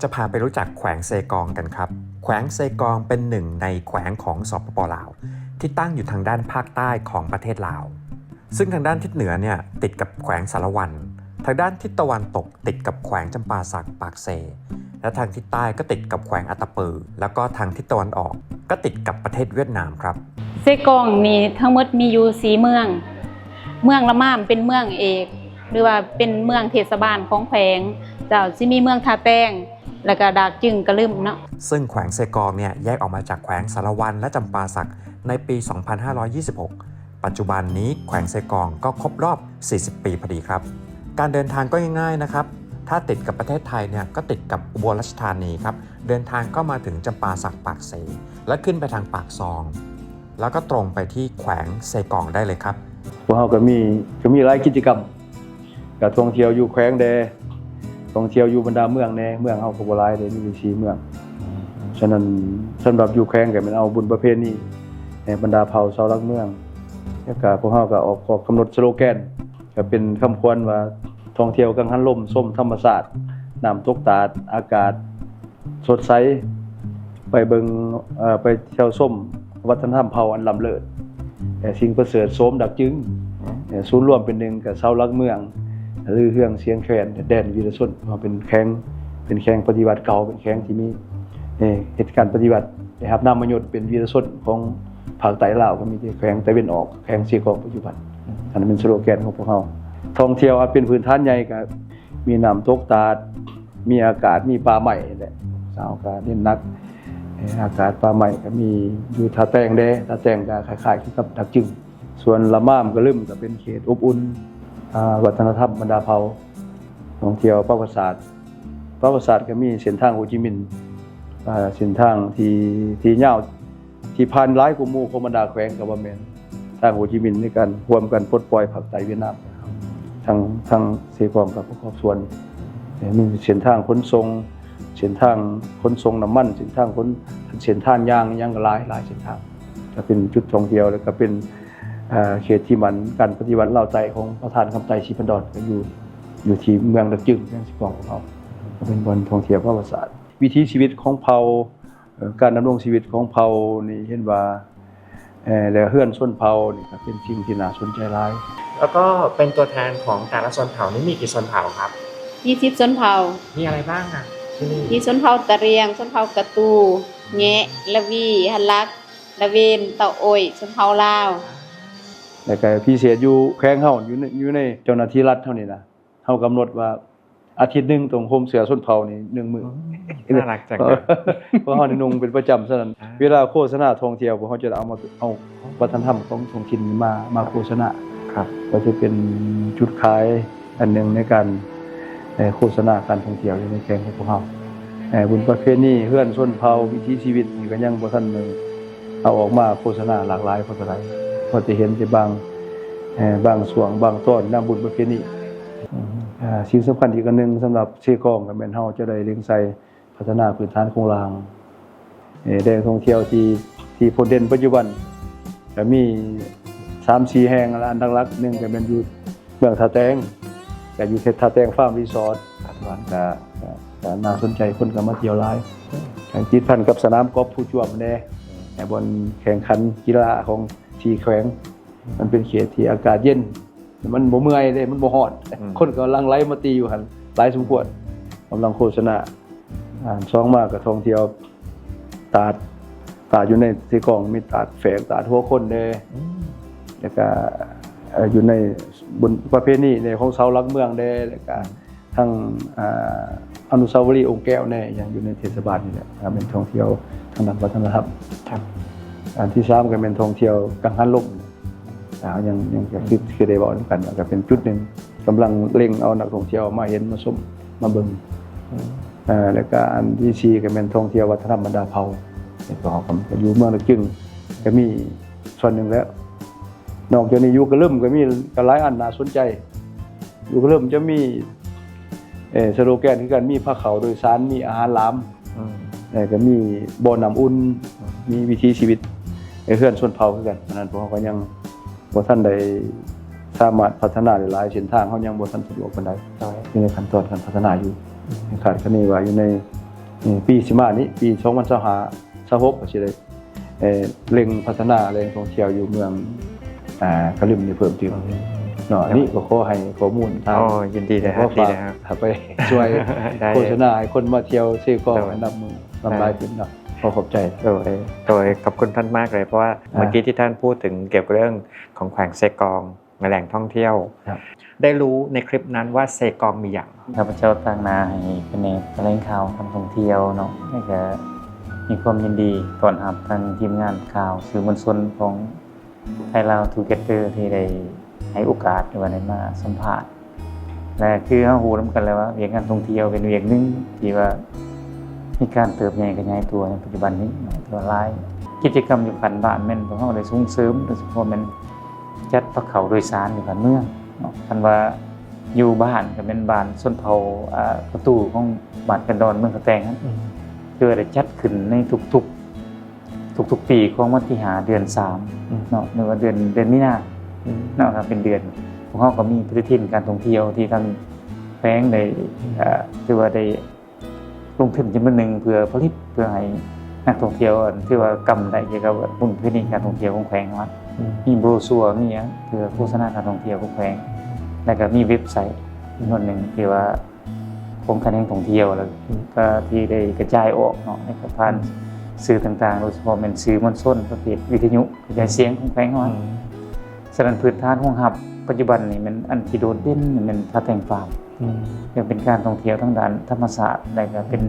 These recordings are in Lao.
ຈະພາໄປຮູ້ຈັກແຂວງເຊກອງກັນຄັບ. ແຂວງເຊກອງເປັນໜຶ່ງໃນແຂວງຂອງ ສປປ ລາວ ທີ່ຕັ້ງຢູ່ທາງດ້ານພາກໃຕ້ຂອງປະເທດລາວ. ຊຶ່ງທາງດ້ານທິດເໜືອເນ່ຍຕິດກັບແຂວງສາລະວັນ, ທາງດ້ານທິດຕາເວັນຕົກຕິດກັບແຂວງຈຳປາສັກ ປາກເຊ ແລະ ທາງທິດໃຕ້ກໍຕິດກັບແຂວງອັດຕະປື, ແລ້ວກໍທາງທິດຕາເວັນອອກກໍຕິດກັບປະເທດຫວຽດນາມຄັບ. ເຊກອງນີ້ທັງໝົດມີຢູ່ສີ່ເມືອງ. ເມືອງລະມາມເປັນເມືອງເອກ ຫຼືວ່າເປັນເມືອງເທດສະບານຂອງແຂວງ. ເຈົ້າ ຊິມີເມືອງທ່າແຕງ ແລ້ວກໍດາກຈຶງກະລຶມເນາະ. ຊຶ່ງແຂວງເຊກອງເນ່ຍແຍກອອກມາຈາກແຂວງສາລະວັນ ແລະ ຈຳປາສັກໃນປີສອງພັນຫ້າຮ້ອຍຊາວຫົກ. ປັດຈຸບັນນີ້ແຂວງເຊກອງກໍຄົບຮອບສີ່ສິບປີພໍດີຄັບ. ການເດີນທາງກໍງ່າຍໆນະຄັບ. ຖ້າຕິດກັບປະເທດໄທເນ່ຍກໍຕິດກັບອຸບົນລາຊະທານີຄັບ. ເດີນທາງກໍມາເຖິງຈຳປາສັກ ປາກເຊ ແລະ ຂຶ້ນໄປທາງປາກຊ່ອງ ແລ້ວກໍຕົງໄປທີ່ແຂວງເຊກອງໄດ້ເລີຍຄັບ. ພວກເຮົາກໍມີ ກໍມີຫຼາຍກິດຈະກຳ ກະທ່ອງທ່ຽວຢູ່ແຂວງແດ່ ທ່ອງທ່ຽວຢູ່ບັນດາເມືອງແດ່. ເມືອງເຮົາກໍບໍ່ຫຼາຍເດ້ ມີຢູ່ສີ່ເມືອງ. ສະນັ້ນ ສຳລັບຢູ່ແຂວງກໍແມ່ນເອົາບຸນປະເພນີໃຫ້ບັນດາເຜົ່າຊາວຫຼັກເມືອງ. ແລ້ວກະພວກເຮົາກໍອອກ ອອກກຳນົດສະໂລແກນ ກໍເປັນຄຳຂວັນວ່າ ທ່ອງທ່ຽວກັງຫັນລົມ ຊົມທຳມະຊາດ ນ້ຳຕົກຕາດ ອາກາດ ສົດໃສ ໄປເບິ່ງ ເອີ ໄປທ່ຽວຊົມວັດທະນະທຳເຜົ່າອັນລ້ຳເລີດ ແລະ ສິ່ງປະເສີດໂສມດັກຈຶງ ແລະ ສູນລວມເປັນໜຶ່ງກັບເສົາຫຼັກເມືອງ ລືເຮືອງສຽງແຄນ ແດນວິລະຊົນ. ເຮົາເປັນແຂວງ ເປັນແຂວງປະຕິວັດເກົ່າ ເປັນແຂວງທີ່ມີ ເອີ ເຮັດການປະຕິວັດ ໄດ້ຮັບນາມມະຍົດເປັນວິລະຊົນຂອງພາກໃຕ້ລາວ ກໍມີແຕ່ແຂວງຕາເວັນອອກ ແຂວງເຊກອງປັດຈຸບັນ. ອັນນັ້ນແມ່ນສະໂລແກນຂອງພວກເຮົາ. ທ່ອງທ່ຽວອັນເປັນພື້ນຖານໃຫຍ່ກໍ ມີນ້ຳຕົກຕາດ ມີອາກາດ ມີປ່າໄມ້ແຫຼະ. ເຮົາກໍເນັ້ນໜັກ ເອີ ອາກາດ ປ່າໄມ້ກໍມີຢູ່ທ່າແຕງແດ່. ທ່າແຕງກໍຄ້າຍໆຄືກັບດາກຈຶງ. ສ່ວນລະມາມກະລຶມກໍເປັນເຂດອົບອຸ່ນ ອາ ວັດທະນະທຳບັນດາເຜົ່າ. ທ່ອງທ່ຽວປະຫວັດສາດ ປະຫວັດສາດກໍມີເສັ້ນທາງໂຮຈິມິນ ອາ ເສັ້ນທາງທີ່ ທີ່ຍາວ ທີ່ຜ່ານຫຼາຍກວ່າໝູ່ຂອງບັນດາແຂວງກໍວ່າແມ່ນ ທາງໂຮຈິມິນໃນການຮ່ວມກັນປົດປ່ອຍພາກໃຕ້ຫວຽດນາມ ທາງ ທາງເຊກອງກໍປະກອບສ່ວນ ມີເສັ້ນທາງຂົນສົ່ງ ເສັ້ນທາງຂົນສົ່ງນ້ຳມັນ ເສັ້ນທາງຂົນ ເສັ້ນທາງຍ່າງ ຫຍັງກໍຫຼາຍ ຫຼາຍເສັ້ນທາງ ກໍເປັນຈຸດທ່ອງທ່ຽວ ແລ້ວກໍເປັນ ເຂດທີ່ໝັ້ນການປະຕິວັດລາວໃຕ້ຂອງປະທານຄຳໄຕ ສີພັນດອນ ກໍຢູ່ ຢູ່ທີ່ເມືອງດາກຈຶງ ແຂວງເຊກອງຂອງເຮົາ ກໍເປັນບ່ອນທ່ອງທ່ຽວປະຫວັດສາດ. ວິຖີຊີວິດຂອງເຜົ່າ ເອີ ການດຳລົງຊີວິດຂອງເຜົ່ານີ້ເຫັນວ່າ ເອີ ແລະ ເຮືອນຊົນເຜົ່ານີ້ກໍເປັນສິ່ງທີ່ໜ້າສົນໃຈຫຼາຍ. แล้วก็เป็นตัวแทนของแต่ละชนเผ่านี่มีกี่ชนเผ่าครับ? มีสิบชนเผ่า. มีอะไรบ้างอะที่นี่? มีชนเผ่าตะเรียง ชนเผ่ากะตู แงะ ละวี ฮันลัก ละเวน เต้าโอ้ย ชนเผ่าลาว. แล้วก็พิเศษอยู่แขวงเฮา อยู่ใน อยู่ในเจ้าหน้าที่รัฐเฮานี่นะ เฮากำหนดว่า ອາທິດໜຶ່ງຕ້ອງຫົ່ມເສື້ອຊົນເຜົ່ານີ້ໜຶ່ງມື້. ອືມ ໜ້າລັກຈັງ. ເພາະເຮົາໄດ້ນຸ່ງເປັນປະຈຳ. ສະນັ້ນ ອ່າ ເວລາໂຄສະນາທ່ອງທ່ຽວ ພວກເຮົາຈະໄດ້ເອົາມາ ເອົາວັດທະນະທຳຂອງທ້ອງຖິ່ນນີ້ມາ ມາໂຄສະນາ. ຄັບ. ກໍຈະເປັນຈຸດຂາຍອັນໜຶ່ງໃນການ ເອີ ໂຄສະນາການທ່ອງທ່ຽວຢູ່ໃນແຂວງຂອງພວກເຮົາ. ເອີ ບຸນປະເພນີ ເຮືອນຊົນເຜົ່າ ວິຖີຊີວິດນີ້ກໍຍັງບໍ່ທັນໄດ້ ເອົາອອກມາໂຄສະນາຫຼາກຫຼາຍພໍເທົ່າໃດ ພໍຈະເຫັນແຕ່ບາງ ເອີ ບາງຊ່ວງບາງຕອນນຳບຸນປະເພນີ. ອືມ ເອີ ສິ່ງສຳຄັນອີກອັນໜຶ່ງສຳລັບເຊກອງ ກໍແມ່ນເຮົາຈະໄດ້ເລັງໃສ່ພັດທະນາພື້ນຖານໂຄງລ່າງ ເອີ ແຫຼ່ງທ່ອງທ່ຽວທີ່ ທີ່ພົ້ນເດັ່ນປັດຈຸບັນ ກໍມີສາມສີ່ແຫ່ງ. ອັນຫຼັກໆໜຶ່ງກໍແມ່ນຢູ່ ເມືອງທ່າແຕງ ກໍຢູ່ເຂດທ່າແຕງຟາມຣີສອດ ກໍ ກໍ ກໍໜ້າສົນໃຈ ຄົນກໍມາທ່ຽວຫຼາຍ. ກໍຕິດພັນກັບສະໜາມກອບພູຈວມແດ່ ແຕ່ບ່ອນແຂ່ງຂັນກິລາຂອງສີ່ແຂວງ ມັນເປັນເຂດທີ່ອາກາດເຢັນ ມັນບໍ່ເມື່ອຍເດ້ ມັນບໍ່ຮ້ອນ. ອືມ ຄົນກໍຫຼັ່ງໄຫຼມາຕີຢູ່ຫັ້ນຫຼາຍສົມຄວນ ກຳລັງໂຄສະນາ. ອັນສອງມາກໍທ່ອງທ່ຽວ ຕາດ ຕາດຢູ່ໃນເຊກອງ ມີຕາດແຝກ ຕາດຫົວຄົນແດ່ ອືມ ແລ້ວກະ ເອີ ຢູ່ໃນບຸນປະເພນີແດ່ ຂອງເສົາຫຼັກເມືອງແດ່ ແລ້ວກະ ອືມ ທັງ ອາ ອະນຸສາວະລີອົງແກ້ວແດ່ ຫຍັງຢູ່ໃນເທດສະບານນີ້ແຫຼະ ກໍແມ່ນທ່ອງທ່ຽວທາງດ້ານວັດທະນະທຳ. ຄັບ. ອັນທີສາມກໍແມ່ນທ່ອງທ່ຽວກັງຫັນລົມ ອາ ຍັງ ຍັງຈະ ອືມ ຄື ຄືໄດ້ເວົ້ານຳກັນ ກໍເປັນຈຸດໜຶ່ງ ກຳລັງເລັງເອົານັກທ່ອງທ່ຽວມາເຫັນ ມາຊົມ ມາເບິ່ງ. ອືມ ເອີ ແລ້ວກະອັນທີສີ່ກໍແມ່ນທ່ອງທ່ຽວວັດທະນະທຳບັນດາເຜົ່າ ແລ້ວກໍຢູ່ເມືອງດາກຈຶງກໍມີສ່ວນໜຶ່ງແລ້ວ. ນອກຈາກນີ້ຢູ່ກະລຶມກໍມີ ກໍຫຼາຍອັນໜ້າສົນໃຈ. ຢູ່ກະລຶມຈະມີ ເອີ ສະໂລແກນຄືກັນ ມີພາເຂົ້າໂດຍສານ ມີອາຫານຫຼາມ ອືມ ແລ້ວກໍມີບໍ່ນ້ຳອຸ່ນ ມີວິຖີຊີວິດ ເອີ ເຮືອນຊົນເຜົ່າຄືກັນ. ອັນນັ້ນພວກເຮົາກໍຍັງບໍ່ທັນໄດ້ສາມາດພັດທະນາໄດ້ຫຼາຍ ເສັ້ນທາງເຮົາຍັງບໍ່ທັນສະດວກປານໃດ ໂດຍ ຢູ່ໃນຂັ້ນຕອນການພັດທະນາຢູ່. ອືມ ຄາດຄະເນວ່າຢູ່ໃນ ອືມ ປີຊິມານີ້ ປີສອງພັນຊາວຫ້າ ຊາວຫົກ ກໍຊິໄດ້ ເອີ່ ເລັ່ງພັດທະນາແຫຼ່ງທ່ອງທ່ຽວຢູ່ເມືອງ ອ່າ ກະລຶມນີ້ເພີ່ມຕື່ມເນາະ. ອັນນີ້ກໍຂໍໃຫ້ຂໍ້ມູນທາງ ໂອ້ ຍິນດີເລີຍ ຂໍຝາກ ດີເລີຍ ໄປຊ່ວຍໂຄສະນາໃຫ້ຄົນມາທ່ຽວເຊກອງ ໂດຍ ໃຫ້ນັບມື້ ໂດຍ ນຳຫຼາຍຂຶ້ນເນາະ. ຂໍຂອບໃຈ. ໂດຍ ໂດຍ ຂອບຄຸນທ່ານມາກເລີຍ ເພາະວ່າ ອ່າ ເມື່ອກີ້ທີ່ທ່ານພູດເຖິງກ່ຽວກັບເລື່ອງຂອງແຂວງເຊກອງ ແຫຼ່ງທ່ອງທ່ຽວ ໄດ້ຮູ້ໃນຄລິບນັ້ນວ່າເຊກອງມີຫຍັງ? ຂ້າພະເຈົ້າຕາງໜ້າໃຫ້ພະແນກຖະແຫຼງຂ່າວການທ່ອງທ່ຽວເນາະ ແລ້ວກະມີຄວາມຍິນດີຕ້ອນຮັບທັງທີມງານຂ່າວ ສື່ມວນຊົນຂອງ Thai Lao Together ທີ່ໄດ້ໃຫ້ໂອກາດ ຫຼືວ່າໄດ້ມາສຳພາດ ແລະ ຄືເຮົາຮູ້ນຳກັນແລ້ວວ່າ ວຽກງານທ່ອງທ່ຽວເປັນວຽກໜຶ່ງທີ່ວ່າມີການເຕີບໃຫຍ່ຂະຫຍາຍຕົວໃນປັດຈຸບັນນີ້ເນາະ ແຕ່ວ່າຫຼາຍກິດຈະກຳຢູ່ຂັ້ນບ້ານແມ່ນພວກເຮົາໄດ້ສົ່ງເສີມ ໂດຍສະເພາະແມ່ນຈັດພາເຂົ້າໂດຍສານຢູ່ຂັ້ນເມືອງເນາະ. ຄັນວ່າຢູ່ບ້ານກໍແມ່ນບ້ານຊົນເຜົ່າ ອາ ກະຕູຂອງບ້ານກັນດອນເມືອງກະແຕງນັ້ນ ອືມ ຄືວ່າໄດ້ຈັດຂຶ້ນໃນທຸກໆ ທຸກໆປີຂອງວັນທີຫ້າເດືອນສາມ ອືມ ເນາະ ຫຼືວ່າເດືອນ ເດືອນມີນາ ອືມ ເນາະ ກໍເປັນເດືອນ ພວກເຮົາກໍມີປະຕິທິນການທ່ອງທ່ຽວທີ່ທາງແຂວງໄດ້ ອືມ ເອີ່ ຖືວ່າໄດ້ລົງທຶນຈຳນວນໜຶ່ງເພື່ອຜະລິດ ເພື່ອໃຫ້ນັກທ່ອງທ່ຽວ ອັນ ຖືວ່າກຳໄດ້ກ່ຽວກັບບຸນປະເພນີການທ່ອງທ່ຽວຂອງແຂວງເຮົາ ອືມ ມີໂບຣຊັວ ມີຫຍັງເພື່ອໂຄສະນາການທ່ອງທ່ຽວຂອງແຂວງ ແລ້ວກໍມີເວັບໄຊຈ໌ຈຳນວນໜຶ່ງທີ່ວ່າ ຂອງຂະແໜງທ່ອງທ່ຽວ ແລ້ວ ອືມ ກໍທີ່ໄດ້ກະຈາຍອອກເນາະ ໃນການຜ່ານ ອືມ ສື່ຕ່າງໆ ໂດຍສະເພາະແມ່ນສື່ມວນຊົນປະເພດວິທະຍຸ ກະຈາຍສຽງຂອງແຂວງເຮົາ ອືມ ສະນັ້ນພື້ນຖານຮອງຮັບປັດຈຸບັນນີ້ແມ່ນອັນທີ່ໂດດເດັ່ນແມ່ນຜາແຕ່ງຟາມ ອືມ ກໍເປັນການທ່ອງທ່ຽວທາງດ້ານທຳມະຊາດ ແລ້ວກໍເປັນ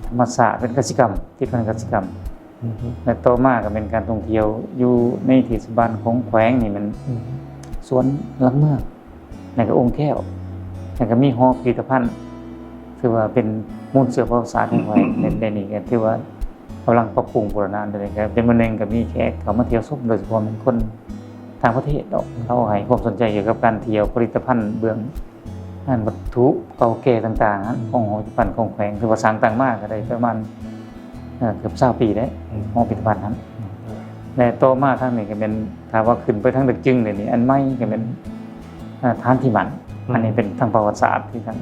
ອືມ ທຳມະຊາດ ເປັນກະສິກຳ ຕິດພັນກະສິກຳ ອືມ ແລະ ຕໍ່ມາກໍແມ່ນການທ່ອງທ່ຽວຢູ່ໃນເທດສະບານຂອງແຂວງນີ້ແມ່ນ ອືມ ສວນຫຼັກເມືອງ ແລ້ວກໍອົງແກ້ວ ແລ້ວກໍມີຫໍພິພິທະພັນ ຖືວ່າເປັນມູນເຊື້ອປະຫວັດສາດຂອງແຂວງ ໃນ ໃນນີ້ກໍຖືວ່າກຳລັງປັບປຸງບູລະນະ ແລ້ວກໍຈຳນວນໜຶ່ງກໍມີແຂກເຂົ້າມາທ່ຽວຊົມ ໂດຍສະເພາະແມ່ນຄົນຕ່າງປະເທດດອກ ເຂົາໃຫ້ຄວາມສົນໃຈກ່ຽວກັບການທ່ຽວຜະລິດຕະພັນເບື້ອງ ງານວັດຖຸເກົ່າແກ່ຕ່າງໆ ອືມ ຂອງຫໍພິພິທະພັນຂອງແຂວງ ຖືວ່າສ້າງຕັ້ງມາກໍໄດ້ປະມານ ເອີ່ ເກືອບຊາວປີແລ້ວ ອືມ ຫໍພິພິທະພັນຫັ້ນ ອືມ ແລະ ຕໍ່ມາທາງນີ້ກໍແມ່ນ ຖ້າວ່າຂຶ້ນໄປທາງດາກຈຶງເດນີ້ ອັນໃໝ່ກໍແມ່ນ ເອີ່ ຖານທີ່ໝັ້ນ ອືມ ອັນນີ້ເປັນທາງປະຫວັດສາດທີ່ທາງ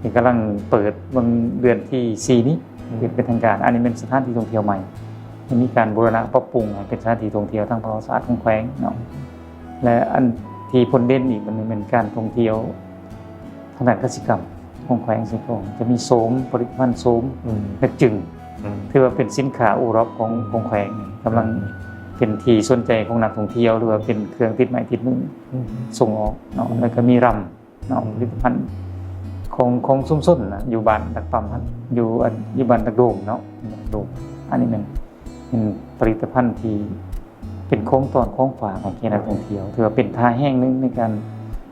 ທີ່ກຳລັງເປີດເບິ່ງເດືອນທີສີ່ນີ້ ອືມ ເປັນ ເປັນທາງການ ອັນນີ້ແມ່ນສະຖານທີ່ທ່ອງທ່ຽວໃໝ່ ທີ່ມີການບູລະນະປັບປຸງໃຫ້ເປັນສະຖານທີ່ທ່ອງທ່ຽວທາງປະຫວັດສາດຂອງແຂວງເນາະ ແລະ ອັນທີ່ພົ້ນເດັ່ນອີກອັນໜຶ່ງແມ່ນການທ່ອງທ່ຽວທາງດ້ານກະສິກຳຂອງແຂວງເຊກອງ ຈະມີໂສມ ຜະລິດຕະພັນໂສມ ອືມ ແລະ ຈຶງ ອືມ ຖືວ່າເປັນສິນຄ້າໂອຣອບຂອງ ຂອງແຂວງ ກຳລັງ ອືມ ເປັນທີ່ສົນໃຈຂອງນັກທ່ອງທ່ຽວ ຫຼືວ່າເປັນເຄື່ອງຕິດໄມ້ຕິດມື ອືມ ສົ່ງອອກເນາະ ອືມ ແລ້ວກໍມີຣຳ ເນາະ ອືມ ຜະລິດຕະພັນຂອງ ຂອງຊຸມຊົນນະ ຢູ່ບ້ານດາກປ້ຳຫັ້ນ ຢູ່ ຢູ່ບ້ານດາກໂດມເນາະ ດາກໂດມ ອັນນີ້ແມ່ນ ເປັນຜະລິດຕະພັນທີ່ເປັນຂອງຕ້ອນຂອງຝາກໃຫ້ແກ່ນັກທ່ອງທ່ຽວ ຖືວ່າເປັນທ່າແຮງໜຶ່ງໃນການ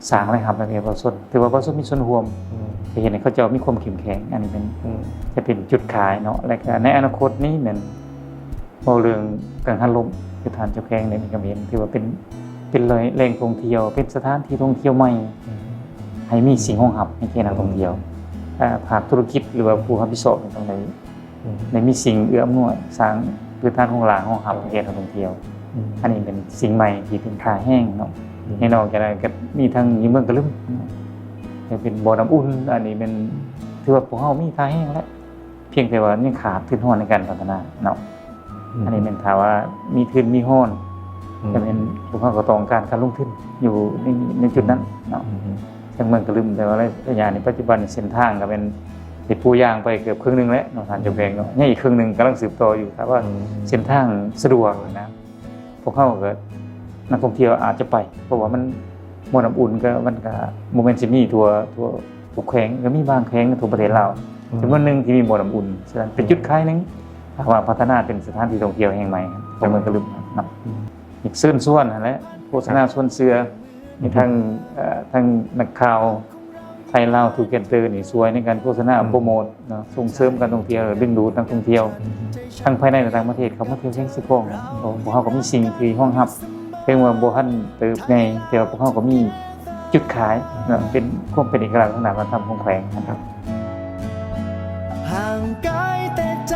ສ້າງລາຍຮັບໃຫ້ແກ່ປະຊາຊົນ ຖືວ່າປະຊາຊົນມີສ່ວນຮ່ວມ ອືມ ຈະເຮັດໃຫ້ເຂົາເຈົ້າມີຄວາມເຂັ້ມແຂງ ອັນນີ້ແມ່ນ ອືມ ຈະເປັນຈຸດຂາຍເນາະ ແລະ ກະໃນອະນາຄົດນີ້ແມ່ນ ເວົ້າເລື່ອງກັງຫັນລົມ ຄືທ່ານເຈົ້າແຂວງໄດ້ມີຄຳເຫັນ ຖືວ່າເປັນ ເປັນແຫຼ່ງ ແຫຼ່ງທ່ອງທ່ຽວ ເປັນສະຖານທີ່ທ່ອງທ່ຽວໃໝ່ ອືມ ໃຫ້ມີສິ່ງຮອງຮັບໃຫ້ແກ່ນັກທ່ອງທ່ຽວ ອືມ ອ່າ ພາກທຸລະກິດ ຫຼືວ່າຜູ້ຮັບຜິດຊອບຕ້ອງໄດ້ ອືມ ໄດ້ມີສິ່ງເອື້ອອຳນວຍ ສ້າງພື້ນຖານໂຄງລ່າງຮອງຮັບໃຫ້ແກ່ນັກທ່ອງທ່ຽວ ອືມ ອັນນີ້ເປັນສິ່ງໃໝ່ທີ່ເປັນທ່າແຮງເນາະ ອືມ ແລະ ນອກຈາກນັ້ນກໍມີທັງຢູ່ເມືອງກະລຶມ ກໍເປັນບໍ່ນ້ຳອຸ່ນ ອັນນີ້ແມ່ນ ຖືວ່າພວກເຮົາມີທ່າແຮງແລ້ວ ພຽງແຕ່ວ່າຍັງຂາດທຶນຮອນໃນການພັດທະນາເນາະ ອືມ ອັນນີ້ແມ່ນຖ້າວ່າມີທຶນມີຮອນ ອືມ ກໍແມ່ນພວກເຮົາກໍຕ້ອງການການລົງທຶນຢູ່ໃນ ໃນຈຸດນັ້ນເນາະ ອືມ ທາງເມືອງກະລຶມ ແຕ່ວ່າໄລຍະນີ້ປັດຈຸບັນເສັ້ນທາງກໍແມ່ນໄດ້ປູຢາງໄປເກືອບເຄິ່ງໜຶ່ງແລ້ວເນາະ ທ່ານເຈົ້າແຂວງເນາະ ຍັງອີກເຄິ່ງໜຶ່ງກຳລັງສືບຕໍ່ຢູ່ ຖ້າວ່າ ອືມ ເສັ້ນທາງສະດວກນະ ພວກເຮົາກໍ ນັກທ່ອງທ່ຽວອາດຈະໄປ ເພາະວ່າມັນ ບໍ່ນ້ຳອຸ່ນກໍ ມັນກໍບໍ່ແມ່ນຊິມີທົ່ວ ທົ່ວທຸກແຂວງ ກໍມີບາງແຂວງໃນທົ່ວປະເທດລາວ ອືມ ຈຳນວນໜຶ່ງທີ່ມີບໍ່ນ້ຳອຸ່ນ ສະນັ້ນເປັນຈຸດຂາຍໜຶ່ງ ຖ້າວ່າພັດທະນາເປັນສະຖານທີ່ທ່ອງທ່ຽວແຫ່ງໃໝ່ຂອງເມືອງກະລຶມເນາະ ອືມ ຢາກເຊີນຊວນຫັ້ນແຫຼະ ໂຄສະນາ ອ່າ ຊວນເຊື່ອ ມີທັງ ອືມ ເອີ່ ທັງນັກຂ່າວ Thai Lao Together ນີ້ຊ່ວຍໃນການໂຄສະນາ ອືມ ໂປຣໂມດເນາະ ສົ່ງເສີມການທ່ອງທ່ຽວ ດຶງດູດນັກທ່ອງທ່ຽວ ອືມ ທັງພາຍໃນ ແລະ ຕ່າງປະເທດເຂົ້າມາທ່ຽວແຂວງເຊກອງ ເພາະວ່າພວກເຮົາກໍມີສິ່ງທີ່ຮອງຮັບ ເຖິງວ່າບໍ່ທັນເຕີບໃຫຍ່ ແຕ່ວ່າພວກເຮົາກໍມີຈຸດຂາຍເນາະ ເປັນຄວາມເປັນເອກະລັກທາງດ້ານວັດທະນະທຳຂອງແຂວງນະຄັບ. ຫ່າງໄກແຕ່ໃຈ